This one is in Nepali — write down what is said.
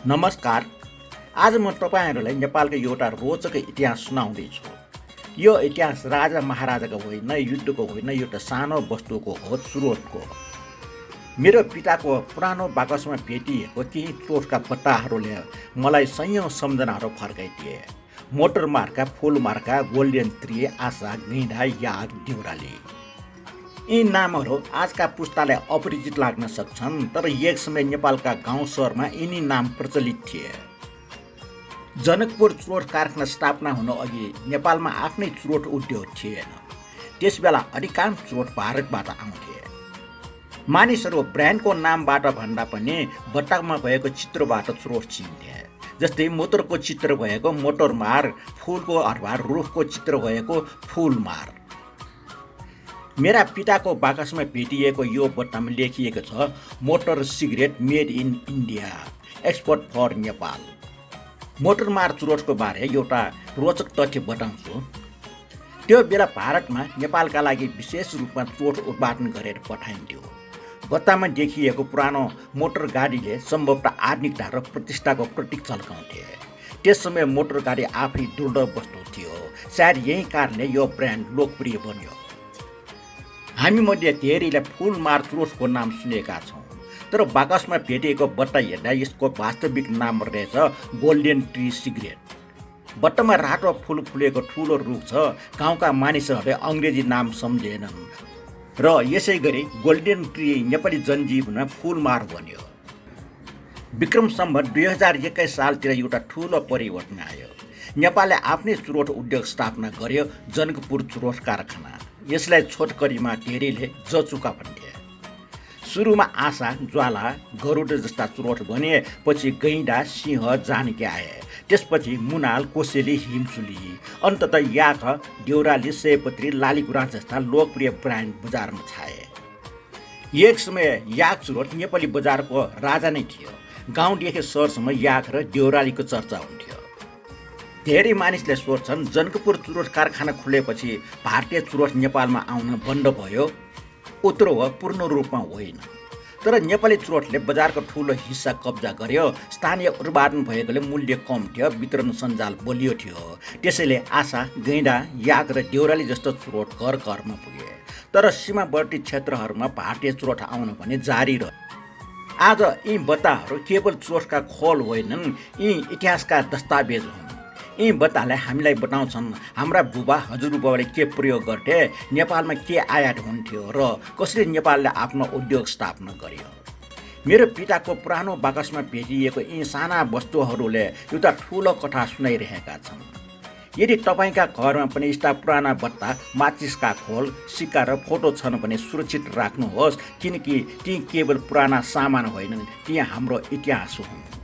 नमस्कार। आज म तपाईहरुलाई नेपालको एउटा रोचक इतिहास सुनाउँदैछु। यो इतिहास राजा महाराजाको होइन, युद्धको होइन, एउटा सानो वस्तुको हो, चुरोटको। मेरो पिताको पुरानो बाकसमा भेटिएको केही चुरोटका पत्ताहरूले मलाई सयौं सम्झनाहरू फर्काइदिए। मोटर मार्का, फूल मार्का, गोल्डेन ट्री, आशा, गैंडा, याक, देउराली। यी नामहरू आजका पुस्तालाई अपरिचित लाग्न सक्छन्, तर एक समय नेपालका गाउँ शहरमा यिनी नाम प्रचलित थिए। जनकपुर चुरोट कारखाना स्थापना हुन अघि नेपालमा आफ्नै चुरोट उद्योग थिएन। त्यसबेला अधिकांश चुरोट भारतबाट आउँथे। मानिसहरू ब्रान्डको नामबाट भन्दा पनि बट्टामा भएको चित्रबाट चुरोट चिन्थे। जस्तै मोटरको चित्र भएको मोटरमार, फूलको अथवा रुखको चित्र भएको फूलमार। मेरा पिताको बाकसमा भेटिएको यो बट्टामा लेखिएको छ, motor cigarette made in India, export for Nepal. मोटरमार चुरोटको बारे एउटा रोचक तथ्य बताउँछु। त्यो बेला भारतमा नेपालका लागि विशेष रूपमा चुरोट उत्पादन गरेर पठाइन्थ्यो। बत्तामा देखिएको पुरानो मोटर गाडीले सम्भवतः आधुनिकता र प्रतिष्ठाको प्रतीक झल्काउँथे। त्यस समय मोटर गाडी आफै दुर्लभ वस्तु थियो। सायद यही कारणले यो ब्रान्ड लोकप्रिय बन्यो। हामी मध्ये धेरैले फूलमार चुरोटको नाम सुनेका छौँ, तर बाकसमा भेटिएको बट्टा हेर्दा यसको वास्तविक नाम रहेछ गोल्डेन ट्री सिगरेट। बट्टामा रातो फूल फुलेको ठुलो रुख छ। गाउँका मानिसहरूले अङ्ग्रेजी नाम सम्झेनन् र यसै गरी गोल्डेन ट्री नेपाली जनजीवनमा फूलमार बन्यो। विक्रम सम्वत 2021 सालतिर एउटा ठुलो परिवर्तन आयो। नेपालले आफ्नै चुरोट उद्योग स्थापना गर्यो, जनकपुर चुरोट कारखाना। यसलाई छोटकरीमा धेरैले जचुका भन्थे। सुरुमा आशा, ज्वाला, गरुड जस्ता चुरोट बने, पछि गैंडा, सिंह, जानकी आए। त्यसपछि मुनाल, कोसेली, हिमचुली, अन्ततः याक, देउराली, सयपत्री, लालीगुराँस जस्ता लोकप्रिय ब्रान्ड बजारमा छाए। एक समय याक चुरोट नेपाली बजारको राजा नै थियो। गाउँदेखि सहरसम्म याक र देउरालीको चर्चा हुन्थ्यो। धेरै मानिसले सोध्छन्, जनकपुर चुरोट कारखाना खुलेपछि भारतीय चुरोट नेपालमा आउन बन्द भयो? उत्तर हो, पूर्ण रूपमा होइन। तर नेपाली चुरोटले बजारको ठुलो हिस्सा कब्जा गर्यो। स्थानीय उत्पादन भएकोले मूल्य कम थियो, वितरण सञ्जाल बलियो थियो। त्यसैले आशा, गैंडा, याक र देउराली जस्तो चुरोट घर घरमा पुगे। तर सीमावर्ती क्षेत्रहरूमा भारतीय चुरोट आउन पनि जारी रह्यो। आज यी बत्ताहरू केवल चुरोटका खोल होइनन्, यी इतिहासका दस्तावेज हुन्। यी बत्ताले हामीलाई बताउँछन् हाम्रा बुबा हजुरबुबाले के प्रयोग गर्थे, नेपालमा के आयात हुन्थ्यो र कसरी नेपालले आफ्नो उद्योग स्थापना गर्यो। मेरो पिताको पुरानो बाकसमा भेटिएको यी साना वस्तुहरूले एउटा ठुलो कथा सुनाइरहेका छन्। यदि तपाईँका घरमा पनि यस्ता पुराना बत्ता, माचिसका खोल, सिक्का र फोटो छन् भने सुरक्षित राख्नुहोस्, किनकि ती केवल पुराना सामान होइनन्, ती हाम्रो इतिहास हुन्।